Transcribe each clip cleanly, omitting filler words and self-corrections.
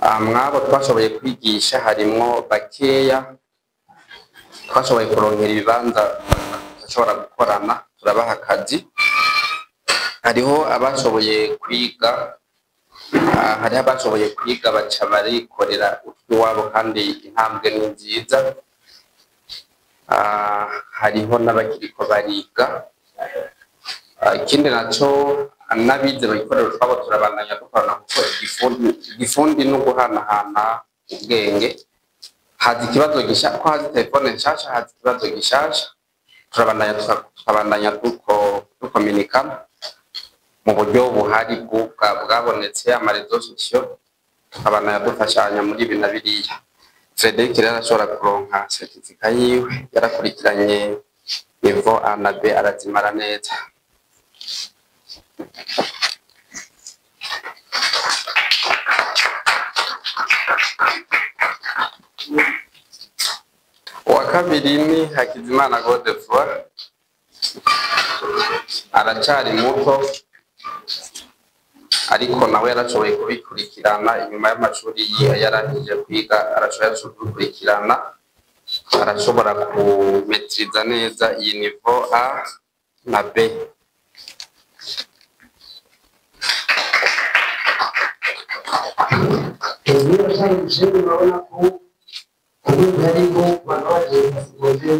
Mwabo twashoboye kwigisha harimwo bakeya twashoboye kuronkera ibibanza bashobora gukorana, turabaha akazi. Hariho abashoboye kwiga, hariho abashoboye kwiga baca barikorera utwiwabo kandi intambwe ni nziza. Hariho n'abakiriko bariga. Ikindi naco, n'abize bagikorera utwabo turabandanya dukorana, kuko igifundi no guhanahana ubwenge. Haza ikibazo gisha, ko haza telefone nshasha, haza ikibazo gishasha, turabandanya tukabandanya dukominika mu buryo buhari bwabonetse, ama réseaux sociaux, tukabandanya dufashanya muri ibi na biriya. Frederic rero arashobora kuronka certificat yiwe, yarakurikiranye niveau A na B arazimara neza. Uwa kabiri ni Hakizimana Godefroid, aracari muto ariko nawe yarashoboye kubikurikirana inyuma y'amashuri yiwe yarangije kwiga, arashoboye kubikurikirana, arashobora kumetiriza neza iyi niveau A na B. Niba urabona ko ubundi hariho abantu bagiye secondaire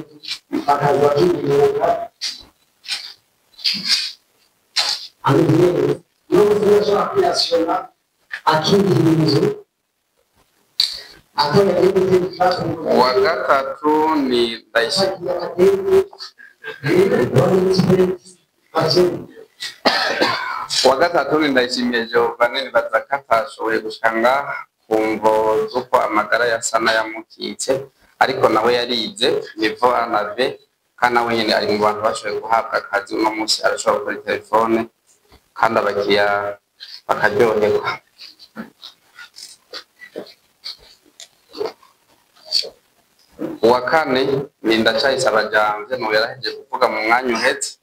bakaza bakiga imyuga ameze neza, n'ubu ashobora kwiyasiyona akigira inzu atabagiye gutera ikibazo. Uwa gatatu ni Ndayishimiye. Uwa gatatu ni Ndayishimiye Giovanni, nibaza ko atashoboye gushika ngaha ku mvo z'uko amagara yasa n'ayamukitse, ariko nawe yarize niveau A na B, kandi nawe nyene ari mu bantu bashoboye guhabwa akazi. Uno munsi arashobora gukora telefone kandi abakiriya bakaryoherwa. Uwa kane ni Ndacayisaba Janvier, nuwo yarahejeje kuvuga mu mwanya uheze,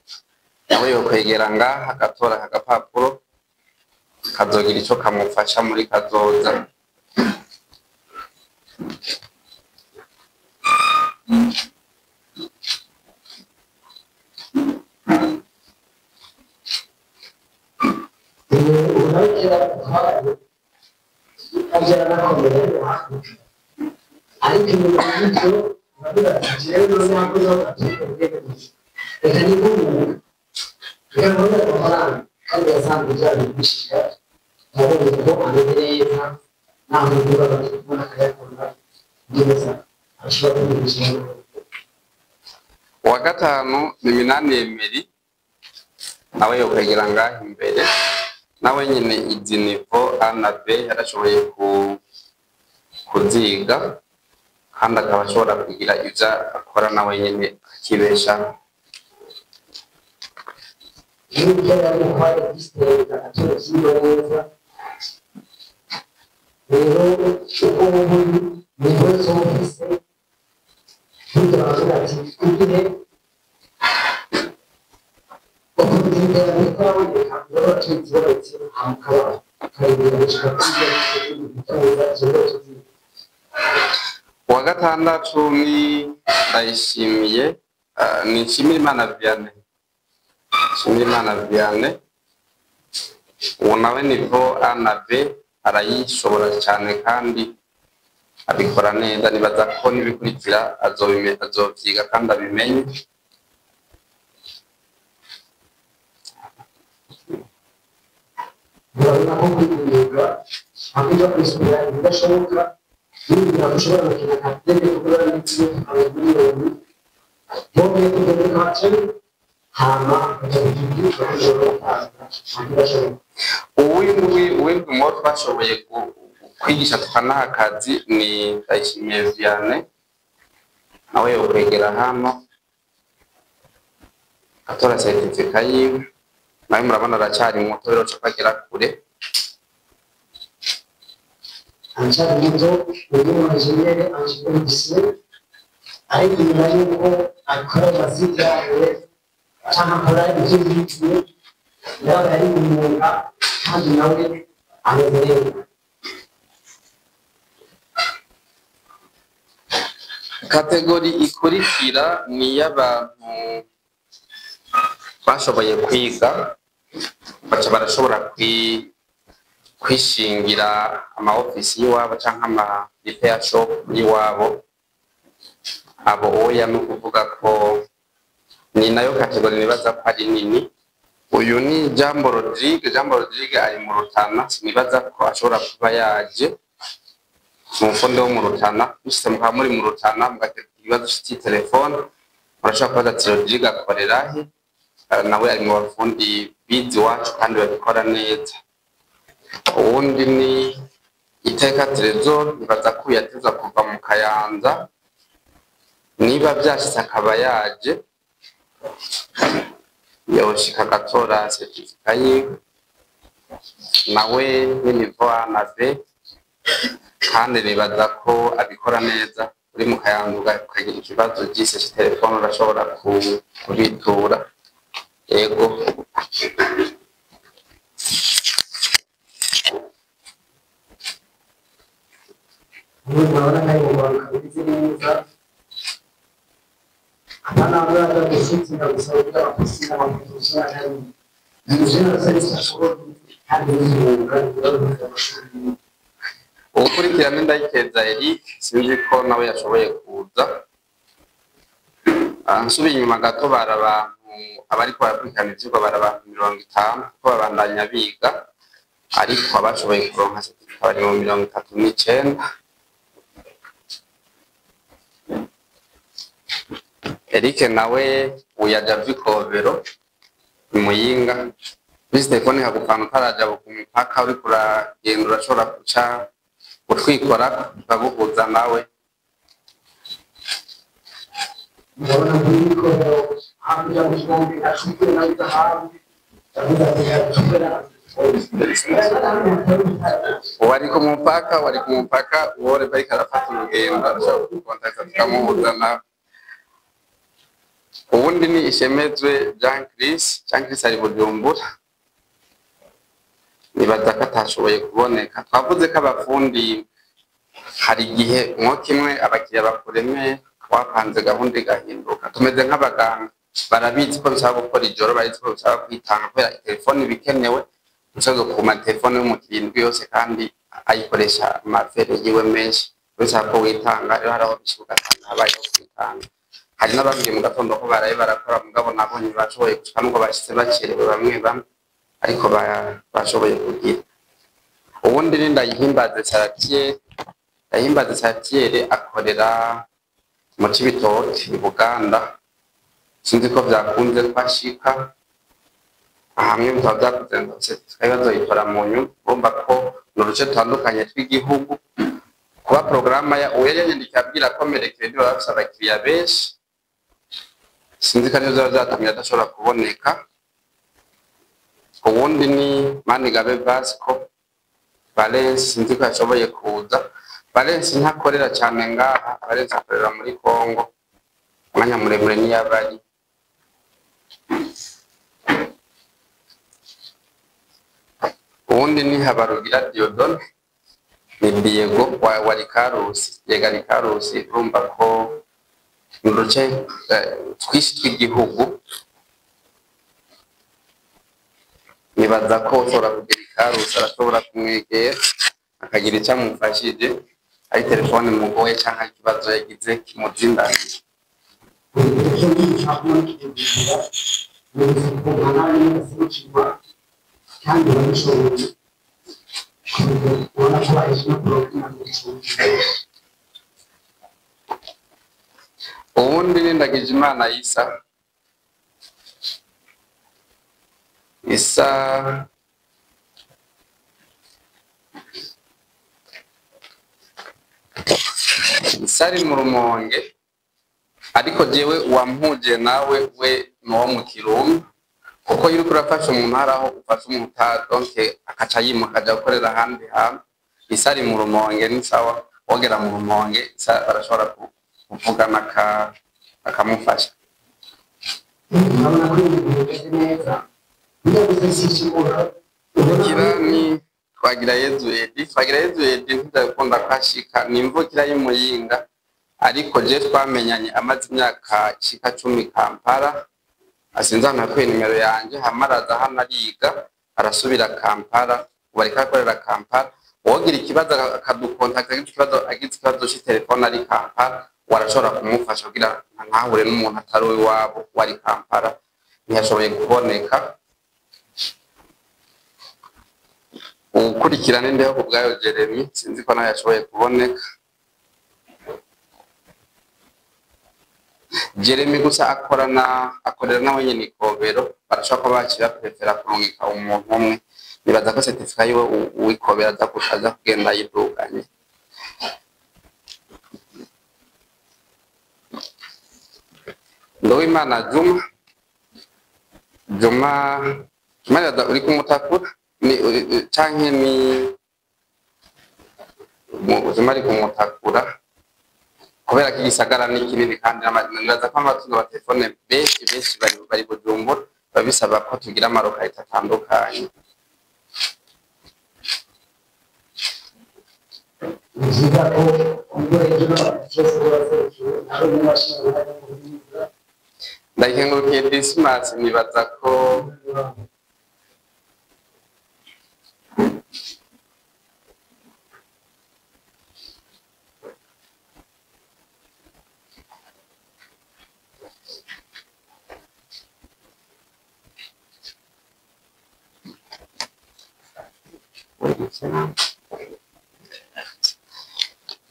nawe yokwegera ngaha agatora aka gapapuro kazogira ico kamufasha muri kazoza. Ubu nawe kera byaranakomeye, ariko inyuma y'ibyo uravuga ati jewe none ntabwo nzaba, reka nigumunga, reka nkore amafaranga, kandi yasanze bya bintu bishika. Yabonye ko ameze neza, naho niba amatelefone akayakora neza, ashobora kugurisha. Uwa gatanu ni Minani Emery, nawe yokwegera ngaha imbere, nawe nyine izi niveau A na B yarashoboye kuziga kandi akaba ashobora kugira ivyo akora nawe nyene akibeshaho. Hirya yari umutware gisiteri atura neza. Rero uko ubu niho zofise hirya baravuga ati igihe ukuntu iterambere ritaraboneka, urabona tuzibonetse hamukaba tukarindira gushika kuri gutoza izo ndoto ziwe. Uwa gatandatu ni Ndayishimiye, ni Nshimirimana Vianney. Nshimirimana Vianney uwo nawe niveau A na B arayishobora cyane kandi abikora neza, nibaza ko n'ibikurikira azovyiga kandi abimenye. Urabona ko kwiga imyuga hakurya kwisubira ibidashoboka, yibwira ko ushobora gukina kapitene kugura n'itsinda tukaba miliyoni bongeye kugenda kacu, hama ukaja kugira ibyo ushobora gutanga ntabwo. Uw'indwi, uw'indwi mu bo twashoboye kwigisha tukanaha akazi ni Ndayishimiye Vianney, nawe yokwegera hano atora certificat yiwe. Nawe murabona aracyari muto, rero ko agera kure. Aracyari muto, ni umu ingénieur en géomédecine, ariko inyuma y'uko akora amazina yawe cyangwa akora ibyo yigiye, yaba yari mu mwuga kandi nawe ameze neza. Catégorie ikurikira ni iy'abantu bashoboye kwiga, baca barashobora kwishingira ama ofisi y'iwabo canke ama repair shop y'iwabo. Abo oya, ni ukuvuga ko ni nayo catégorie nibaza ko ari nini. Uyu ni Jambo Rodrigue. Jambo Rodrigue ari mu Rutana, sinibaza ko ashobora kuba yaje mu mufundi wo mu Rutana. Bishitse mukaba muri mu Rutana, mugateka ikibazo c'itelefone, murashobora kubaza ati: "Rodrigue akorera he?" Nawe ari mu bafundi bize iwacu kandi babikora neza. Uwundi ni Iteka Trésor, nibaza ko yateza kuva mu Kayanza. Niba vyashitse akaba yaje, yoshika agatora certificat yiwe. Nawe ni niveau A na B, kandi nibaza ko abikora neza. Uri mu Kayanza ukagira ikibazo gise telefone, urashobora kubitura. Yego. Ubu murabona ko ari mu rwaruka rwize neza, apana bamwe baza gushyigikira gusa kugira abakozi n'abakozi n'abandi umujene ashoboye kandi n'umwuga uraruhuka amashuri. Uwukurikira ni Ndayikeza Eric, sinzi ko nawe yashoboye kuza. Nsubiye inyuma gato, bari abantu abariko barakurikirana ivyigwa, bari abantu 50, kuko babandanya biga, ariko abashoboye kuronka certificat bari mu 39. Eric nawe uyaja ava Ikobero i Muyinga. Bisi telefone ikagupfana utaraja ku mupaka, uriko uragenda, urashobora guca utwikora tukaguhuza nawe. Murabona ko mikoro hakurya mu kinombe acukure nawe izahabu, ndavuga ati acukure. Wari ku mupaka, uwo bariko arafata urugendo arashobora kugukontakta tukamuhuza nawe. Uwundi ni Ishemezwe Jean Chris. Jean Chris ari Bujumbura, nibaza ko atashoboye kuboneka. Twavuze ko abafundi hari igihe mwo kimwe abakiriya bakuremeye, wapanze gahunda igahinduka. Tumeze nk'abaganga, barabizi ko bisaba gukora ijoro, barabizi ko bisaba kwitanga kubera telefone ibikenewe. Ushobora kuguma telefone y'umukiriya indwi yose kandi ayikoresha amafere yiwe menshi, bisaba ko witanga. Rero hari aho bishika ugasanga habayeho kwitanga. Hari n'abambwiye mu gatondo ko baraye barakora, mugabo nabonye bashoboye gushika nubwo bashitse bacerewe bamwe bamwe, ariko bashoboye kugira. Ubundi ni Ndayihimbaze Saratiere. Ndayihimbaze Saratiere akorera mu Cibitoke i Buganda, sinzi ko vyakunze ko ashika hamwe, bikaba vyakunze ngo bazoyitora mu nyuma. Urumva ko ni uduce dutandukanye tw'igihugu. Kuba porogaramu ya uwo yari yanyandikiye abwira ko mercredi baba bafise abakiriya benshi, sinzi ko arivyo vyoba vyatumye adashobora kuboneka. Uwundi ni Manigabe Vasco Valence, sinzi ko yashoboye kuza. Valence ntakorera cyane ngaha, Valence akorera muri Congo umwanya muremure niyo aba ari. Uwundi ni Habarugira Diodone, ni Diego wa Rikarusi. Diego Rikarusi, urumva ko ni uduce twinshi tw'igihugu. Nibaza ko ushobora kugera Ikarusi, arashobora kumwegera akagira icyo amufashije, ari telefone mugoye cyangwa ikibazo yagize kimuzindaniye. Icyo ngicyo kigira ni ubuzima n'abaserukirwa kandi babishoboye, ubona ko baheje no porogaramu. Uwundi ni Ndagijimana Isa. Isa Isa ari mu Rumonge, ariko jewe uwampuje nawe we ni uwo mu Kirundo, kuko iyo uriko urafasha umuntu hari aho ufasha umuntu donc akaca yimuka akaja gukorera ahandi hantu. Isa ari mu Rumonge, ni sawa wogera mu Rumonge, Isa barashobora kuvugana akamufasha. Urabona ko ibintu bimeze neza, niyo gusa si ikibura. Imvukira ni Twagirayezu Edi. Twagirayezu Edi ntidakunda kwashika, ni imvukira y'Imuyinga. Ariko je twamenyanye amaze imyaka ishika 10 Kampala, asinze ahantu yakuye nimero yanje, hama araza hano ariga, arasubira Kampala, ubu ariko akorera Kampala. Uwogira ikibazo akadukontakta, agize ikibazo c'itelefone ari Kampala, warashobora kumufasha kugira ntahure n'umuntu atari uw'iwabo wari Kampala, ntiyashoboye kuboneka. Ukurikirana Indeho ku bwayo Jeremy, sinzi ko nawe yashoboye kuboneka. Jeremy gusa akorera nawe nyene ikobero, barashobora kuba bakira prefera kurungika umuntu umwe. Nibaza ko certificat yiwe uwikobera aza kugenda ayiduganye. Nduwimana Juma, Juma, Juma uri kumutakura ni canke ni Juma ari kumutakura kubera ko igisagara ni kinini, kandi nibaza ko abatunga amatelefone benshi benshi bari Bujumbura, biba bisaba ko tugira amarokarite atandukanye. Ni byiza ko ubwo ejo cyose waserukiwe nawe n'abashinzwe kubiza. Ndayikengurukiye Dismas, nibaza ko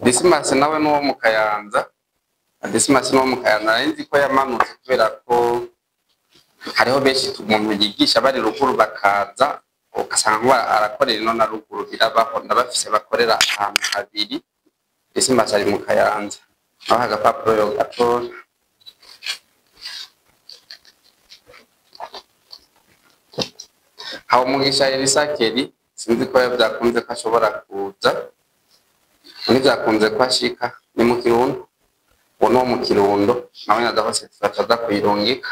Dismas nawe n'uwo mu Kayanza. Dismas n'uwo mu Kayanza, nari nzi ko yamanutse kubera ko hariho benshi umuntu yigisha bari ruguru bakaza, ugasanga ngo arakorera ino na ruguru, birabaho, ndabafise bakorera ahantu habiri. Dismas ari mu Kayanza, naho agapapuro yo gatora. Habumugisha Elisa Kelly, sinzi ko byakunze ko ashobora kuza, ntibyakunze ko ashika, ni mu Kirundo, uwo ni uwo mu Kirundo, nawe nadaho certificat aza kuyirungika.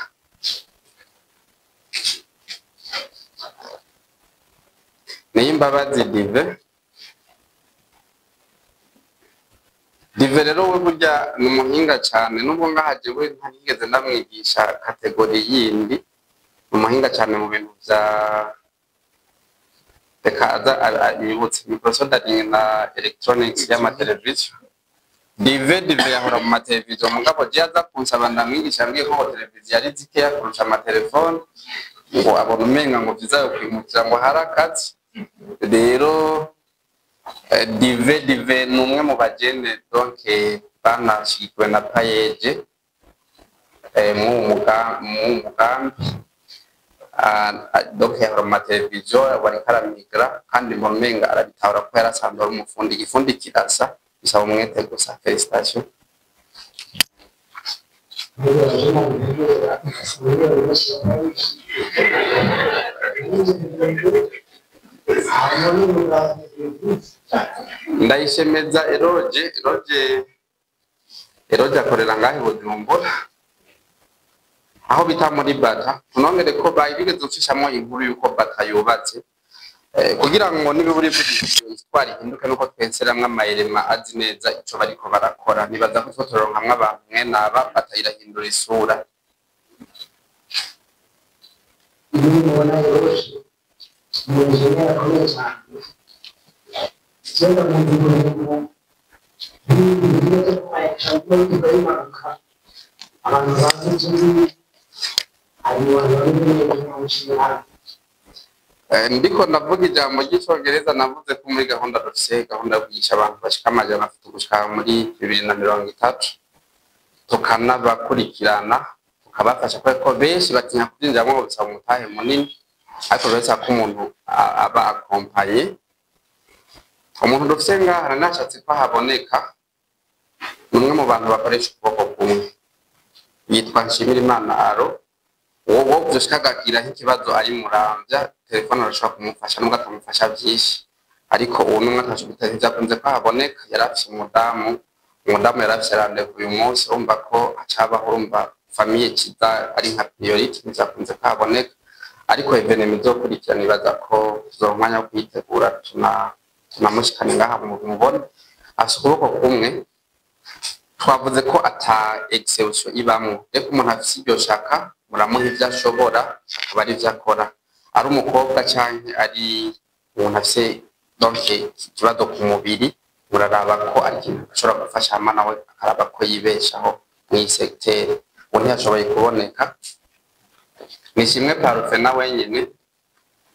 Niyimbabazi Dive, Dive rero we burya ni umuhinga cyane, nubwo ngaha jewe ntarigeze ndamwigisha kategori yindi, ni umuhinga cyane mu bintu vya reka aza yibutse microsoldering na electronics y'amateleviziyo. Dive yahora mu mateleviziyo, mugabo je aza kunsaba ndamwigisha, ambwiye ko televiziyo ari zikeya kurusha amatelefone, ngo abona umenga ngo vyiza yo kwimukira ngo hari akazi. Rero Dive ni umwe mu bagene donc banashigikiwe na Payeje mu mugambi. Donc yahora mu mateleviziyo, bariko aramigra, kandi mbona umenga arabitahura ko yarasanzwe ari umufundi. Igifundi kirasa, bisaba umwete gusa. Félicitations. Ndayishemeza Eroge, Eroge akorera ngahe Bujumbura, aho bita muri Bata. Tunongere ko bayigeze gushishamwo inkuru yuko Bata yubatse, kugira ngo nibiburi histoire ihinduke, nuko twenseramwo amayelema azi neza ico bariko barakora. Nibaza ko turonkamwo abantu mwe naba Bata irahindura isura. Iyo mubona Eroge ni engineer akomeye cyane, cyenda mu ngingo abantu bazi ikindi Ndiko ndavuga ijambo ry'icongereza, navuze ko muri gahunda dufise gahunda yo kwigisha abantu bashika 300 gushika muri 2030, tukanabakurikirana tukabafasha, kubera ko benshi batinya kubyinjiramo ngo bisaba umutahe munini, ariko uretse ko umuntu aba akompanye. Umuntu dufise ngaha nashatse ko haboneka, ni umwe mu bantu bakoresha ukuboko kumwe, yitwa Nshimirimana Aro. Uwo vyoshika akagira nk'ikibazo ari Muramvya, telefone arashobora kumufasha nubwo atamufasha vyinshi, ariko uwo n'umwe ntavyakunze ko haboneka. Yari afise umudamu, umudamu yari afise rendez-vous uyu munsi, urumva ko acabaho, urumva famille kiza ari nka priority, ntivyakunze ko haboneka. Ariko evenement izokurikira nibaza ko tuzoronka umwanya wo kuyitegura, tunamushikane ngaha mubone. Afise ukuboko kumwe, Twavuze ko ata exception ibamwo. Reko umuntu afise iryo shaka, muramuha ivyo ashobora, akaba ari ivyo akora, ari umukobwa canke ari umuntu afise donc ikibazo ku mubiri, muraraba ko ari ikintu ashobora gufasha, hama nawe akaraba ko yibeshaho mw'iyi secteur. Ubu ntiyashoboye kuboneka. Nishimwe Parufe na wenyene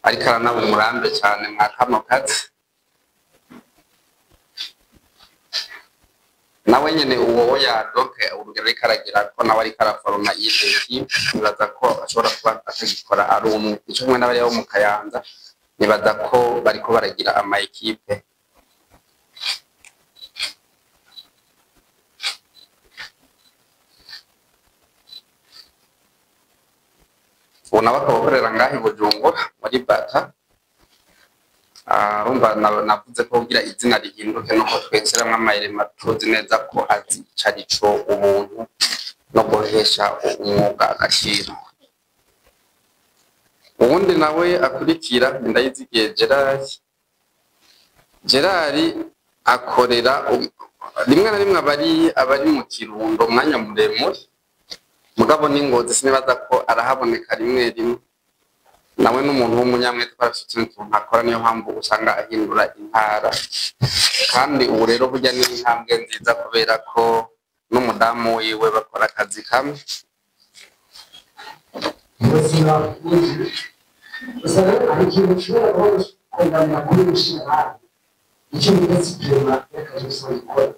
ariko aranaba umurambe cane mwa kano kazi. Nawe nyene uwo ya donc urugero ariko aragira ko nawe ariko araforoma iyi équipe, nibaza ko ashobora kuba atagikora ari umwe. Ico kumwe n'abari bo mu Kayanza, nibaza ko bariko baragira ama équipe. Ubu nawe akaba akorera ngaho i Bujumbura muri Bata. Urumva navuze ko kugira izina rihinduke nuko twinjiramwo ama éléments tuzi neza ko azi ico arico, ubuntu no guhesha umwuga agaciro. Uwundi nawe akurikira ni Ndayizigiye Gerard. Gerard akorera rimwe na rimwe abari mu Kirundo umwanya muremure, mugabo n'Ingozi sinibaza ko arahaboneka rimwe rimwe. Nawe n'umuntu w'umunyamwete, ko arafise utundi tuntu akora, niyo mpamvu usanga ahindura intara. Kandi ubu rero burya ni intambwe nziza, kubera ko n'umudamu wiwe bakora akazi kamwe. Ubuzima bw'ubu gusa rero hari ikintu ushobora kuba kunganira kuri mushinga, icyo bita supplément y'akazi usanzwe ukora,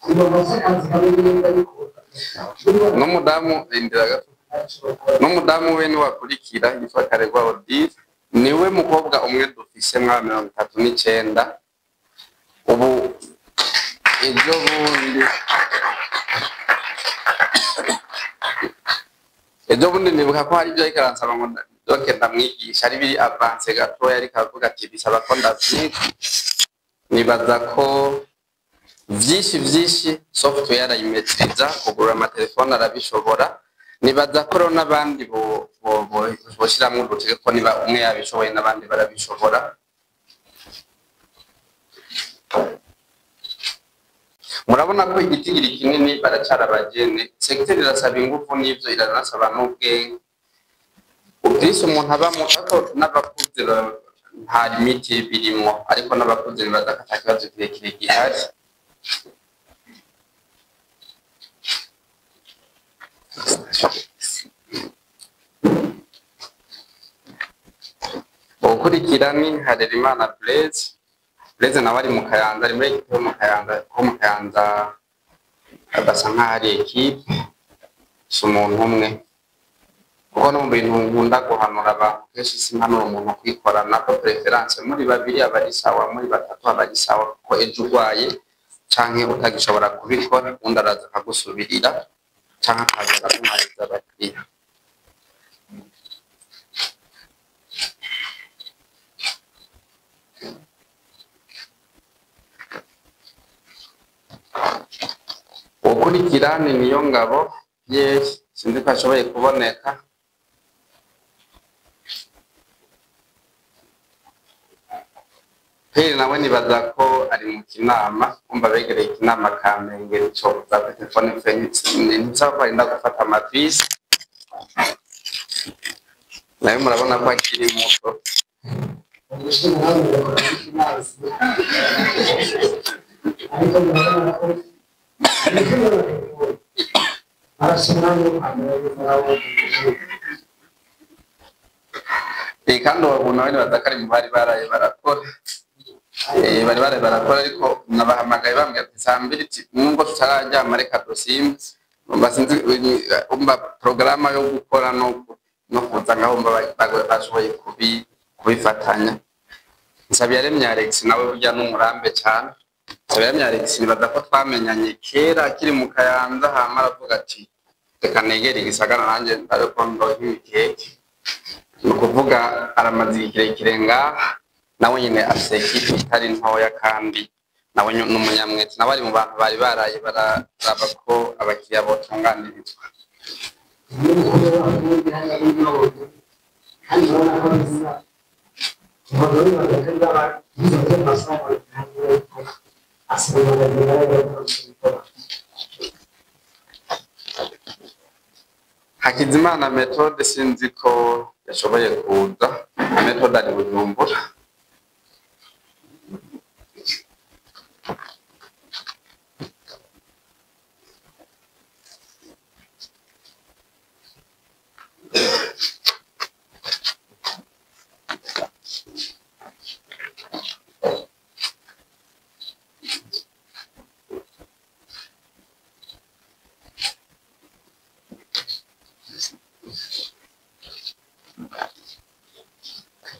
kuba amaze akazi kamwe neza, ariko N'umudamu, rindira gato, n'umudamu we niwe akurikira, yitwa Karegwa Odile. Niwe mukobwa umwe dufise mwa 39. Ubu ejo bundi nibuka ko hari ibyo ariko aransaba ngo donc ndamwigisha, ari biri avancé gatoya, ariko aravuga ati bisaba ko ndavyiga. Nibaza ko vyinshi vyinshi software arayimetiriza, kugurura amatelefone arabishobora. Nibaza ko rero n'abandi boshiramwo udutege, ko niba umwe yabishoboye n'abandi barabishobora. Murabona ko igitigiri kinini baracara abajene. Secteur irasaba ingufu n'ivyo, iranasaba n'ubwenge ubwisi umuntu aba muto, ariko n'abakuze nta limite birimwo, ariko n'abakuze nibaza ko ata kibazo kirekire gihari. Ukurikira ni Harerimana Blaise. Blaise nawe ari mu Kayanza, ari muri équipe yo mu Kayanza, ko mu Kayanza basa nk'aho ari équipe, si umuntu umwe. Kuko no mu bintu nkunda guhanura abantu kenshi, simpanura umuntu kwikorana ko préférence muri babiri aba ari sawa, muri batatu aba ari sawa, kuko ejo urwaye canke utagishobora kubikora, undi araza akagusubirira canke akaza akaguhariza abakiriya. Ukurikira ni Niyo Ngabo Pierre, sinzi ko ashoboye kuboneka. Pierre nawe nibaza ko ari mu Kinama, kumva begereye Kinama, Kamenge, nico za telefone Phoenix ntisaba ko arinda gufata amabisi. Nawe murabona ko akiri muto. Umushinga nawe ugakora kuri finance, ariko murabona ko arasa umwanya wo kwambara neza nawe. Kandi uwo nawe nibaza ko ari mu bari baraye barakora. Bari baraye barakora, ariko nabahamagaye bambwira ati saa mbiri nubwo tutararyama reka dusimbe. Umva sinzi, umva porogaramu yo gukora no kuza ngaho, umva bashoboye kubifatanya. Nsabiyaremye Alex nawe burya n'umurambe cyane. Nsabiyaremye Alex nibaza ko twamenyanye kera akiri mu Kayanza, hama aravuga ati reka negere igisagara nanjye ndabe ko ndonka imikeke. Ni ukuvuga aramaze igihe kirekire ngaha, nawe nyine afise équipe itari ntoya, kandi nawe ni umunyamwete, nawe ari mu bantu bari baraye bararaba ko abakiriya botunganirizwa. N'umukuru w'abarundi hariya n'inyobozi, kandi urabona ko bisa abagore bagakora baba bize by'amasomo, kandi asoma bagenda bakora. Hakizimana Methode sinzi ko yashoboye kuza. Methode ari Bujumbura.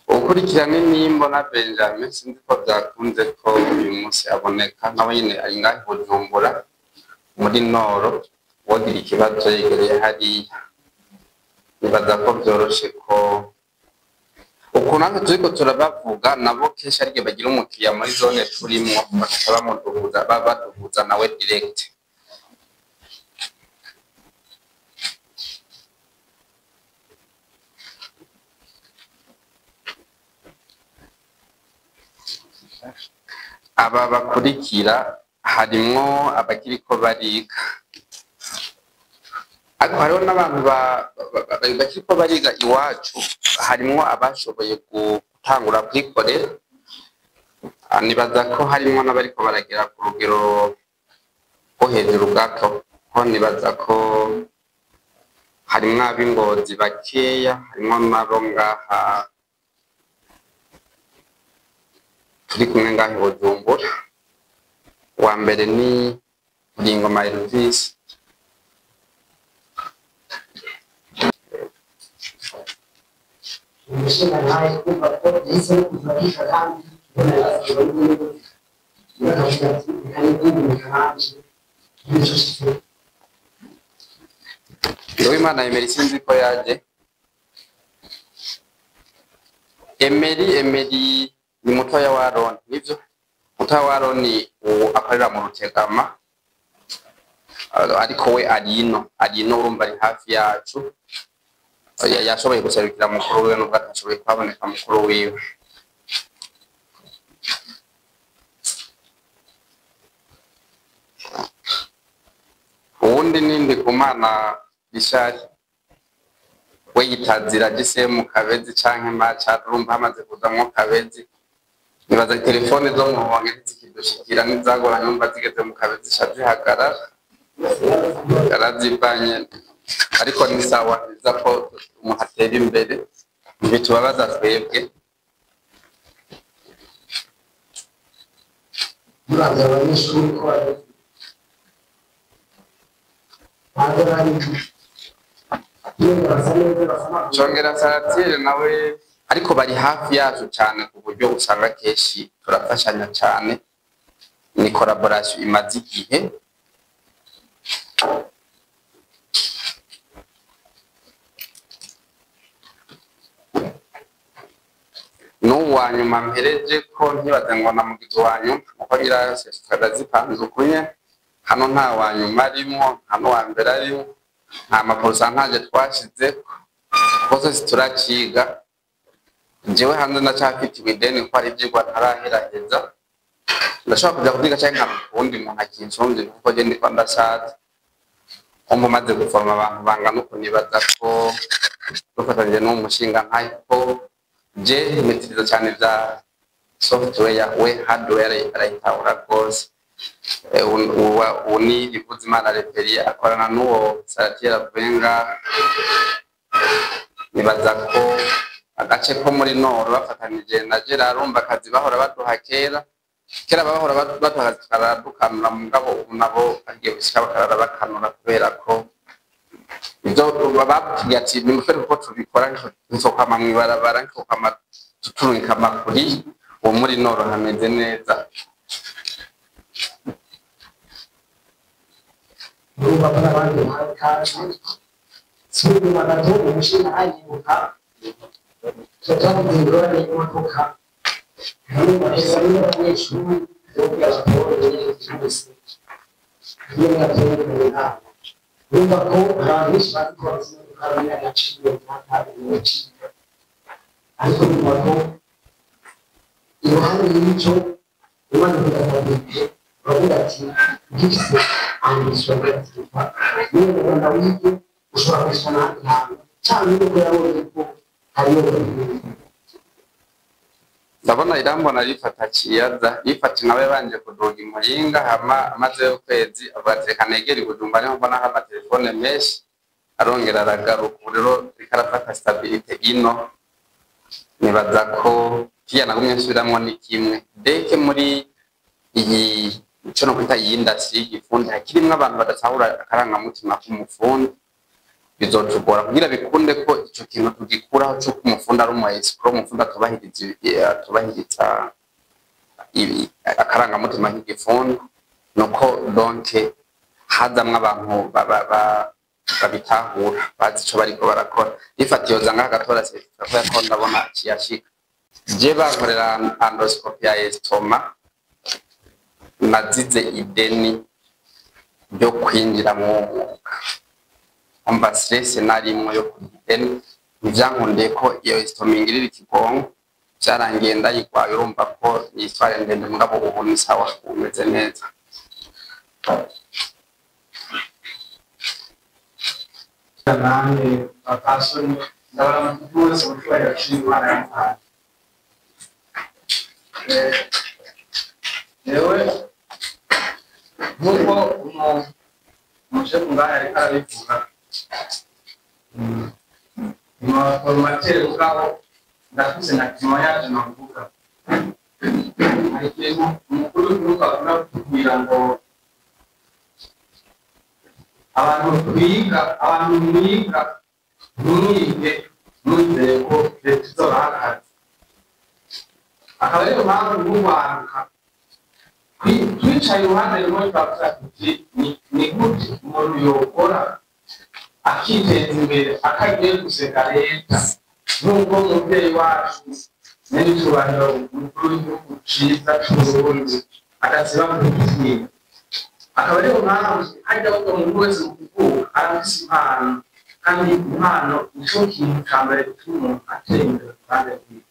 Ukurikirana nimbona Benjamin, sinzi ko byakunze ko uyu munsi aboneka, nawe nyine ari ngaho i Bujumbura muri Noro. Wogira ikibazo yegereye hariya, nibaza ko byoroshe ko ukuntu natwe turiko turabavuga, nabo kenshi ariko bagira umukiriya muri zone turimwo, bagaca bamuduhuza, baduhuza nawe direct. Aba bakurikira harimwo abakiriko bariga, ariko hariho n'abantu bakiriko bariga iwacu, harimwo abashoboye gutangura kwikorera. Nibaza ko harimwo n'abariko baragera ku rugero rwo hejuru gato, ko nibaza ko harimwo ab'ingozi bakeya, harimwo n'abo ngaha turi kumwe ngaha i Bujumbura. Uwa mbere ni Buringoma Elvis. Umushinga ntawe kumva ko yahisemo kuza kwiga, kandi ubona yasigaye n'ubundi akavuga ati reka nigumire hanze n'icyo shyize. Uwimana Emery sinzi ko yaje. Emery ni mutoya wa Aroni, nivyo? Mutoya wa Aroni uwo akorera mu Rutegama, ariko we ari ino, urumva ari hafi yacu. Yashoboye guserukira mukuru wiwe nubwo atashoboye kuhaboneka mukuru wiwe. Uwundi ni Ndikumana Richard, we yitazira gisemu Kabezi canke Maca, urumva hamaze kuzamwo Kabezi. Nibaza telefone zo mu Rumonge ntizikidushikira, n'izagoranye, urumva zigeze mu Kabezi zica zihagarara, yarazivanye. Ariko ni sawa, biza ko umuntu atera imbere, ntibitubabaza twebwe. Muravye abanyeshuri ko bameze, ntabwo bari yewe, basa neza, basa n'abantu. Congera Saratire nawe, ariko bari hafi yacu cyane ku buryo usanga kenshi turafashanya cyane, ni collaboration imaze igihe. N'uwa nyuma mpereje ko ntibaze ngo na mugizi wa nyuma, kuko ngira zipanze ukunye hano, nta wa nyuma arimwo, nta n'uwa mbere arimwo, nta ma pourcentage twashizeko, kuko twese turaciga. Jewe hanze ndacyafitiwe ideni ko hari ivyigwa ntaraheraheza, ndashobora kuja kuvyiga canke nkaronka uwundi muntu akinsumvira, kuko je ndiko ndashaje. Kumva umaze guforoma abantu bangana uku, nibaza ko dufatanyije n'uwo mushinga ntayo, ko je maîtriza cyane vya software, we hardware arayitahura rwose. Uwu ni Ivuzimana Reperie, akorana n'uwo Saratiera Venga. Nibaza ko agace ko muri Noro bafatanije na Gerard, urumva akazi bahora baduha kera, kera bahora baduha akazi tukarara dukanura, mugabo ubu nabo bagiye gushika bakarara bakanura, kubera ko ibyo bababwiye ati nimutwereke uko tubikora, ntitwokwama mw'ibarabara, ntitwokwama turungika amakuri. Uwo muri Noro hameze neza. Urumva ko n'abandi bahawe ikaze. Si inyuma gato, umushinga ayibuka tuba twagize ingorane y'imodoka, urumva rero n'abanyeshuri bo kugira batore byihuse iyo mwatoye inama, urumva ko abantu benshi bazi ko bazi imodoka bamwe agaciro n'agaciro, ariko urumva ko iruhande y'icyo umaze kudafata uravuga ati ngifise ambition, uravuga niyo Rwanda wige. Ushobora kwishana n'ahandi hantu, cyangwa nuko yabonye ko hariyo Ndabona Irambona rifata kiyaza yifata nawe yabanje kuduga imuhinga, hama amaze ukwezi avuga ati reka negere i Bujumbura, niho mbona hari amatelefone menshi. Arongera aragaruka. Ubu rero riko arafata stabilité ino. Nibaza ko kirya nagumye nsubiramwo ni kimwe deke muri iyi ico no kwita iyi industry y'igifundi, hakirimwo abantu badatahura akarangamutima k'umufundi. Bizotugora kugira bikunde ko ico kintu tugikuraho c'uko umufundi ari umu escroc, umufundi atubahiriza akarangamutima k'igifundi. Nuko donc hazamwo abantu babitahura, bazi ico bariko barakora. Rifata yoza ngaha agatora certificat, kubera ko ndabona kiyashika. Je bankorera endoscopie ya estomac, nazize ideni ryo kwinjira mu mwuga. Umva stress narimwo yo kurya ideni, ntivyankundiye ko iyo estomac ingirira ikigongo, vyarangiye ndayigwaye. Urumva ko ni histoire ndende, mugabo ubu ni sawa, umeze neza. Namwe bapasoni, ndabona wese mu cyubahiro cy'Imana yamuhaye. Yewe, nk'uko umushefu ngaha yariko arabivuga, formateur, mugabo ndafise na témoignage novuga. Hari ikintu umukuru w'igihugu akunda kutubwira ngo abantu twiga, abantu mwiga, ntimwige mwizeye ko leta izobaha akazi. Akaba ariyo mpamvu n'urwaruka twicaye iruhande rumwe, turavuga tuti ni gute umuntu yokora akiteza imbere atagiye guseka leta, nk'uko umubyeyi wacu nyir'icyubahiro umukuru w'igihugu ciza c'Uburundi adasiba kutubwira. Akaba ariyo mpamvu hajya avuga umuntu wese mu kuvuka arafise impano, kandi impano nico kintu ca mbere gituma umuntu atera imbere ku ruhande rwiwe.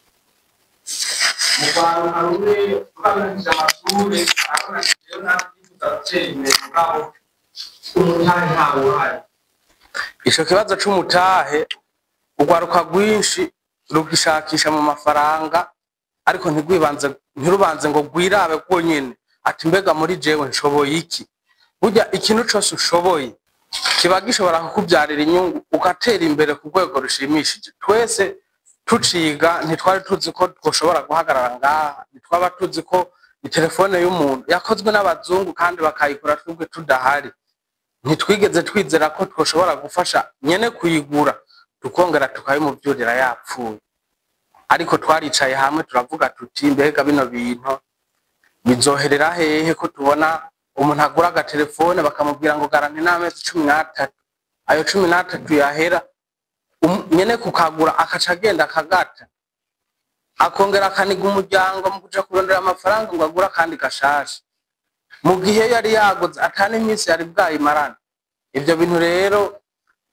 Mu rwaruka rumwe rwarangije amashure, arabona ati rero nawe ndifuza gutera imbere, mugabo umutahe ntawe uhari. Ico kibazo c'umutahe, urwaruka rwinshi rugishakisha mu mafaranga, ariko ntigwibanze, ntirubanze ngo rwirabe rwonyene ati mbega muri jewe nshoboye iki? Burya ikintu cose ushoboye kiba gishobora kukubyarira inyungu, ugatera imbere ku rwego rushimishije. Twese tuciga ntitwari tuzi ko twoshobora guhagarara ngaha, ntitwaba tuzi ko itelefone y'umuntu yakozwe n'abazungu kandi bakayikora twebwe tudahari. Ntitwigeze twizera ko twoshobora gufasha nyene kuyigura, tukongera tukabimuvyurira yapfuye. Ariko twaricaye hamwe turavuga tuti mbega bino bintu bizoherera hehe, ko tubona umuntu agura agatelefone bakamubwira ngo garantie n'amezi 13, ayo 13 yahera, nyene kukagura akaca agenda akagata, akongera akaniga umuryango mu kuja kurondera amafaranga ngo agure akandi gashasha, mu gihe yari yaguze atani iminsi yari bwayimarana. Ibyo bintu rero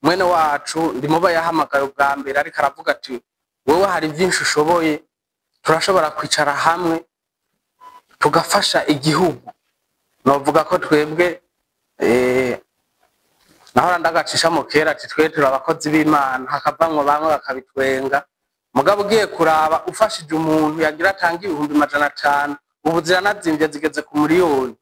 mwene wacu ndimuba yahamagaye ubwa mbere, ariko aravuga ati wowe hari byinshi ushoboye, turashobora kwicara hamwe tugafasha igihugu. Novuga ko twebwe nahora ndagacisha mu kera ati twe turi abakozi b'Imana, hakavamwo bamwe bakabitwenga. Mugabo ugiye kuraba, ufashije umuntu yagira atanga 500,000, ubu ziranazimvye zigeze ku miliyoni,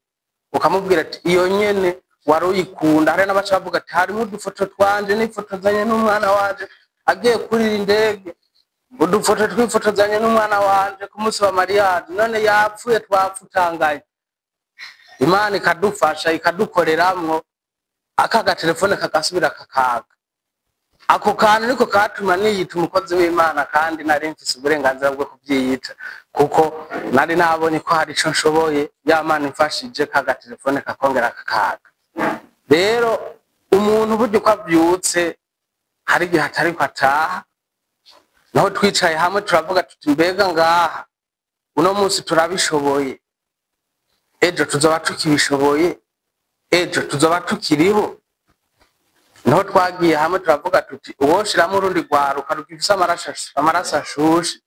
ukamubwira ati iyo nyene wari uyikunda. Hari n'abaca bavuga ati harimo udufoto twanje nifotozanye n'umwana wanje agiye kurira indege, udufoto twifotozanye n'umwana wanje ku munsi wa mariage, none yapfuye twapfutanganye. Imana ikadufasha, ikadukoreramwo, aka gatelefone kagasubira kakaka. Ako kantu niko katuma niyita umukozi w'Imana, kandi nari mfise uburenganzira bwo kuvyiyita, kuko nari nabonye ko hari ico nshoboye. Ya Mana imfashije, ka gatelefone kakongera kakaka. Rero umuntu burya uko avyutse hari igihe atariko ataha. Naho twicaye hamwe turavuga tuti mbega ngaha uno munsi turabishoboye, ejo tuzoba tukibishoboye, ejo tuzoba tukiriho? Niho twagiye hamwe turavuga tuti uwoshiramwo urundi rwaruka rugifise amaraso ashushe,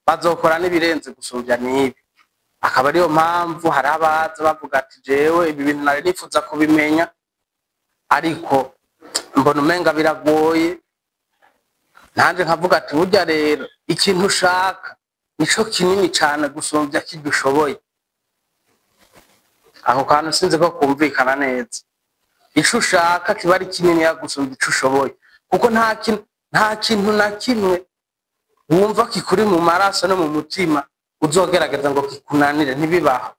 bazokora n'ibirenze gusumvya n'ibi. Akaba ariyo mpamvu hari abaza bavuga ati jewe ibi bintu nari nifuza kubimenya, ariko Mbona umenga biragoye, nanje nkavuga ati burya rero ikintu ushaka nico kinini cane gusumbya kirya ushoboye. Ako kantu sinzi ko kumvikana neza. Ico ushaka kiba ari kinini gusumbya ico ushoboye, kuko nta kintu na kimwe wumva kikuri mu maraso no mu mutima uzogerageza ngo kikunanire, ntibibaho,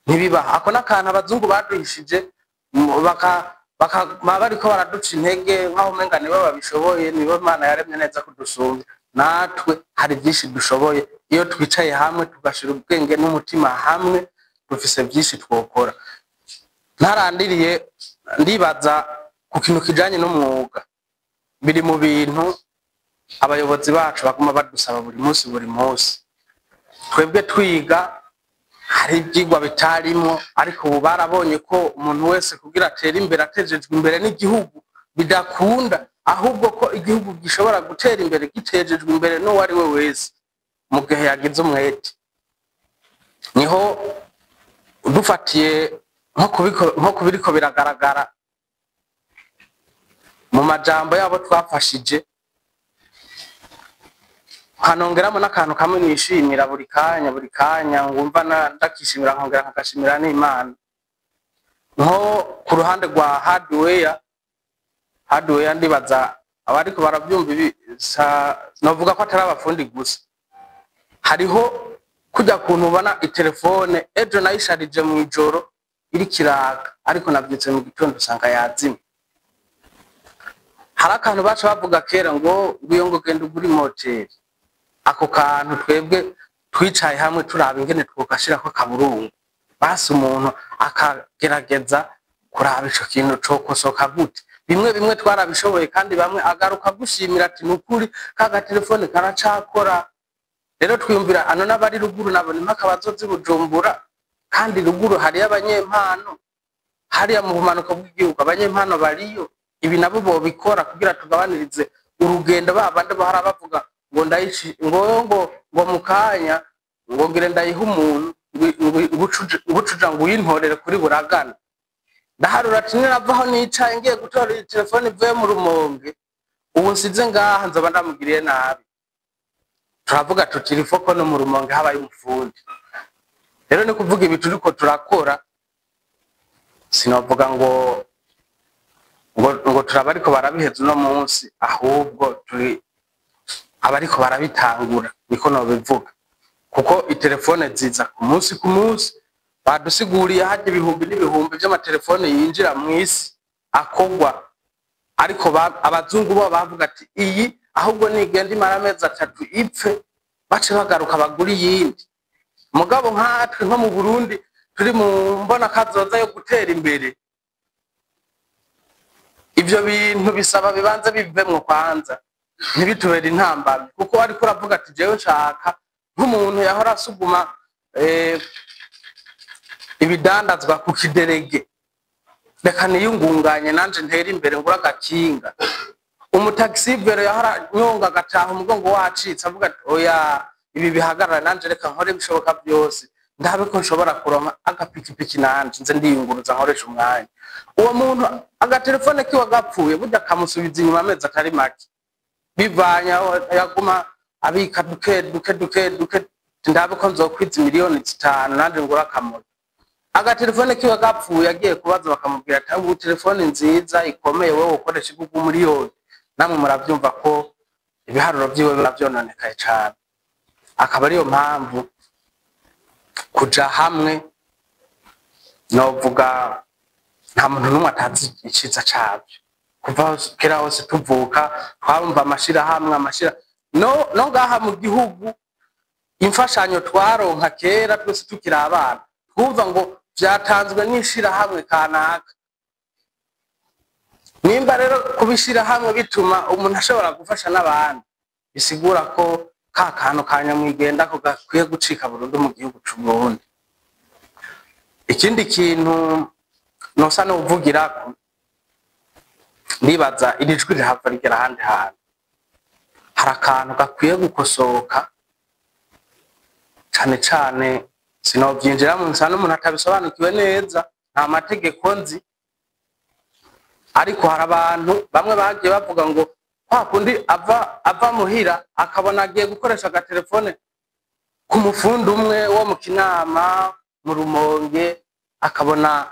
ntibibaho. Ako n'akantu abazungu baduhishije, baba bariko baraduca intege nk'aho umenga nibo babishoboye, nibo Imana yaremye neza kudusumbya. Natwe hari byinshi dushoboye iyo twicaye hamwe tugashira ubwenge n'umutima hamwe, dufise byinshi twokora. Ntarandiriye, ndibaza ku kintu kijanye n'umwuga, biri mu bintu abayobozi bacu baguma badusaba buri munsi buri munsi. Twebwe twiga hari ibyigwa bitarimo, ariko ubu barabonye ko umuntu wese kugira atere imbere atejejwe imbere n'igihugu bidakunda, ahubwo ko igihugu gishobora gutera imbere gitejejwe imbere n'uwo ari we wese mu gihe yagize umwete. Niho dufatiye nko kubiriko biragaragara mu majambo yabo twafashije, nkanongeramo n'akantu kamwe nishimira buri kanya buri kanya, ngumva ndakishimira nkongera nkagashimira n'Imana. Nko ku ruhande rwa hardware ndibaza abariko baravyumva ibi, novuga ko atari abafundi gusa. Hariho kujya kuntu ubona itelefone ejo nayisharije mu ijoro iri kiraka, ariko navyutse mu gitondo usanga yazimye. Hari akantu baca bavuga kera ngo ngwiyo ngo genda ugure imoteri. Ako kantu twebwe twicaye hamwe turaba ingene twogashirako akaburungu, basi umuntu akagerageza kuraba ico kintu cokosoka gute. Bimwe bimwe twarabishoboye, kandi bamwe agaruka gushimira ati nukuri ka gatelefone karacakora. Rero twiyumvira ano n'abari ruguru nabo ni mpaka bazozi Bujumbura, kandi ruguru hariyo abanyempano, hariya mu bumanuko bw'igihugu abanyempano bariyo. Ibi nabo bobikora kugira tugabanirize urugendo ba bandi bahora bavuga ngo ndayici ngo ngo ngo mukanya ngo ngire ndayiha umuntu ngucuja ngo uyintorere kuri buragana. Ndaharura ati niravaho nicaye ngiye gutora iyi telefone ivuye mu Rumonge, ubu nsize ngaha nzoba ndamugiriye nabi. Turavuga tuti rifoko no mu Rumonge habaye umufundi. Rero ni kuvuga ibi turiko turakora, sinovuga ngo ngo turaba ariko barabiheza uno munsi, ahubwo turi abariko barabitangura, niko nobivuga. Kuko itelefone ziza ku munsi ku munsi, badusiguriye hajya ibihumbi n'ibihumbi by'amatelefone yinjira mu isi akogwa, ariko abazungu bo bavuga ati iyi ahubwo nigenda imara amezi 3 ipfe, bace bagaruka bagura iyindi. Mugabo nkatwe nko mu Burundi turi mu mbona kazoza yo gutera imbere, ivyo bintu bisaba bibanze bivemwo kwanza, ntibitubere intambamyi. Kuko ariko uravuga ati jewe nshaka nk'umuntu yahora asuguma ibidandazwa ku kiderege, reka niyungunganye nanje ntere imbere ngura agakinga. Umutaxi-vero yahora nyonga agataha umugongo wacitse, avuga ati oya ibi bihagarara, nanje reka nkore ibishoboka byose ndabe ko nshobora kuronka agapikipiki nanje nze ndiyunguruza nkoresha umwanya. Uwo muntu agatelefone kiwe gapfuye burya kamusubiza inyuma amezi atari make, bivanye aho yaguma abika duke duke duke duke, ndabe ko nzokwiza miliyoni 5 nanje ngura akamoto. Agatelefone kiwe gapfuye agiye kubaza bakamubwira ati ubu telefone nziza ikomeye wowe ukoresha igugu miliyoni. Namwe muravyumva ko ibiharuro vyiwe biba vyononekaye cane. Akaba ariyo mpamvu kuja hamwe novuga nta muntu n'umwe atazi iciza cavyo. Kuva kera hose tuvuka twabumva amashirahamwe, amashira no ngaha mu gihugu imfashanyo twaronka kera twese tukiri abana, twumva ngo vyatanzwe n'ishirahamwe kanaka. Nimba rero kubishirahamwe bituma umuntu ashobora gufasha n'abandi, bisigura ko ka kantu ka nyamwigenda ko gakwiye gucika burundu mu gihugu c'u Burundi. Ikindi kintu nosa n'uvugirako, nibaza iri jwi rihava rigera ahandi hantu, hari akantu gakwiye gukosoka cane cane, sinovyinjiramo nsa n'umuntu atabisobanukiwe neza, nta mategeko nzi. Ariko hari abantu bamwe bagiye bavuga ngo kwa kundi ava muhira akabona agiye gukoresha agatelefone ku mufundi umwe wo mu Kinama, mu Rumonge, akabona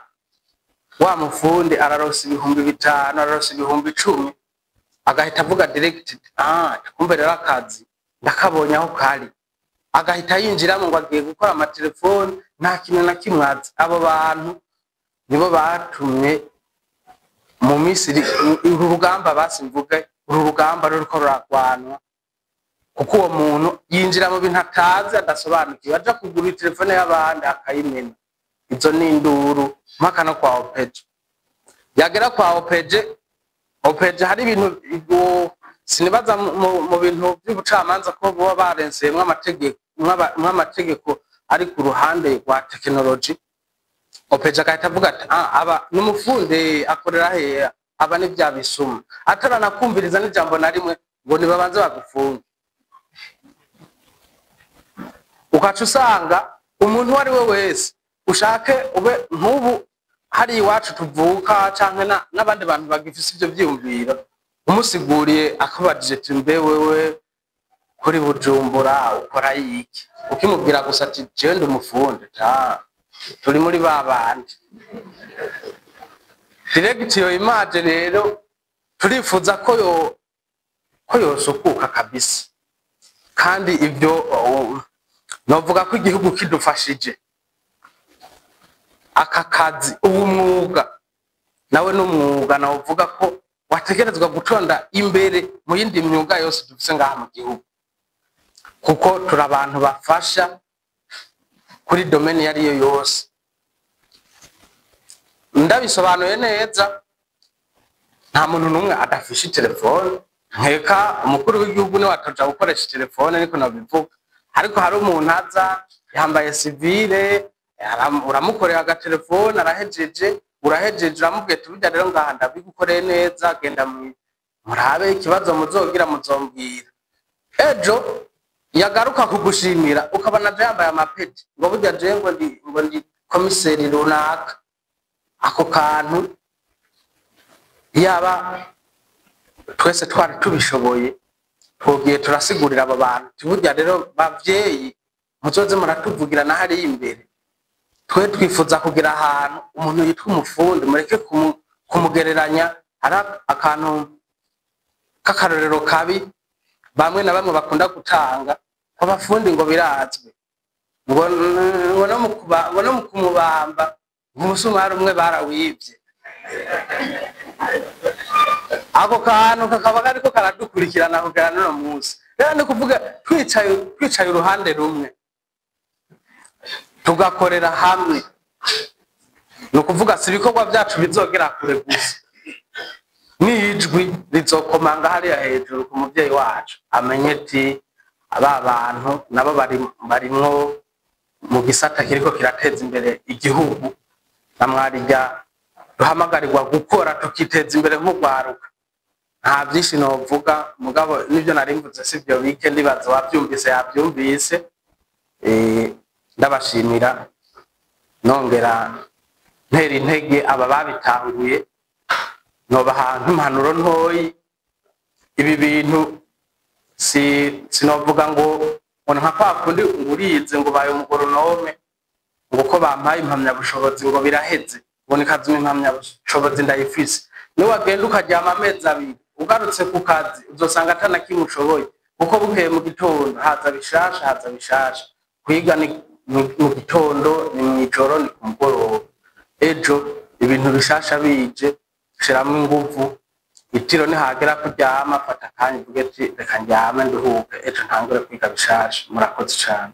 wa mufundi araronsa 5000, araronsa 10,000, agahita avuga direct, ah, kumbe rero akazi ndakabonye aho kari, agahita yinjiramo ngo agiye gukora amatelefone, nta kintu na kimwe azi. Abo bantu nibo batumye mu minsi uru rugamba, basi mvuge uru rugamba ruriko ruragwanwa, kuko uwo muntu yinjira mu bintu atazi, adasobanukiwe, aja kugura telefone y'abandi akayimena. Izo ni induru mpaka no kwa OPG. Yagera kwa OPG, OPG hari ibintu sinibaza mu bintu by'ubucamanza ko boba barenseyemwo amategeko ari ku ruhande rwa tekinoloji. OPG agahita avuga ati, ah, aba n'umufundi akorera hehe, aba ni bya bisuma, ataranakumviriza n'ijambo na rimwe ngo nibabanze bagufunge. Ukaca usanga umuntu uwo ari we wese ushake ube nk'ubu hari iwacu tuvuka canke n'abandi bantu bagifise ivyo vyiyumviro, umusiguriye akubajije ati mbe wewe kuri Bujumbura ukora iki, ukimubwira gusa ati jewe ndi umufundi, ta turi muri ba bandi direct. Iyo image rero turifuza ko yosukuka kabisa, kandi ibyo novuga ko igihugu kidufashije aka kazi, uwo mwuga nawe n'umwuga navuga ko wategerezwa gutonda imbere mu yindi myuga yose dufise ngaha mu gihugu, kuko turi abantu bafasha kuri domaine yari yo yose. Ndabisobanuye neza, nta muntu n'umwe adafishe telefone, nkeka umukuru w'igihugu niwe atoja gukoresha telefone, niko nabivuga. Ariko hari umuntu aza yambaye civile, uramukorera agatelefone, arahejeje, urahejeje uramubwiye ati burya rero ngaha ndabigukoreye neza, genda murabe ikibazo muzogira muzombwira. Ejo yagaruka kugushimira ukabona aje yambaye amapeti, ngo burya jewe ngo ndi komiseri runaka. Ako kantu yaba twese twari tubishoboye twogiye turasigurira aba bantu ati burya rero bavyeyi muzoze muratuvugira na hariya imbere, twe twifuza kugira ahantu umuntu yitwa umufundi, mureke kumugereranya. Hari akantu k'akarorero kabi bamwe na bamwe bakunda gutanga ko abafundi ngo birazwi, ngo no mu kumubamba umusumari umwe barawivye. Ako kantu kakaba kariko karadukurikirana kugera n'uno munsi. Rero ni kuvuga twicaye uruhande rumwe tugakorera hamwe, ni ukuvuga si ibikorwa byacu bizogera kure gusa, n'ijwi rizokomanga hariya hejuru ku muvyeyi wacu, amenye ati aba bantu nabo barimwo mu gisata kiriko kirateza imbere igihugu, na mwarirya duhamagarirwa gukora tukiteza imbere nk'urwaruka. Nta byinshi novuga, mugabo nibyo nari mvuze sivyo bike, ndibaza wavyumvise yavyumvise. Ndabashimira nongera ntera intege aba babitanguye, nobaha nk'impanuro ntoyi. Ibi bintu sinovuga ngo nka kwa kundi ngurize ngo baye umugoronome, ngo ko bampaye impamyabushobozi ngo biraheze, ngo nikazuma impamyabushobozi ndayifise. Niwagenda ukaryama amezi abiri ugarutse ku kazi uzosanga ata na kimwe ushoboye, kuko bukeye mu gitondo haza bishasha, haza bishasha. Kwiga ni mu gitondo, ni mw'ijoro, ni ku mugoroba. Ejo ibintu bishasha bije, shiramwo inguvu, itiro nihagera kuryama fata akanya uvuge ati reka ndyame nduhuke, ejo ntangure kwiga bishasha. Murakoze cane.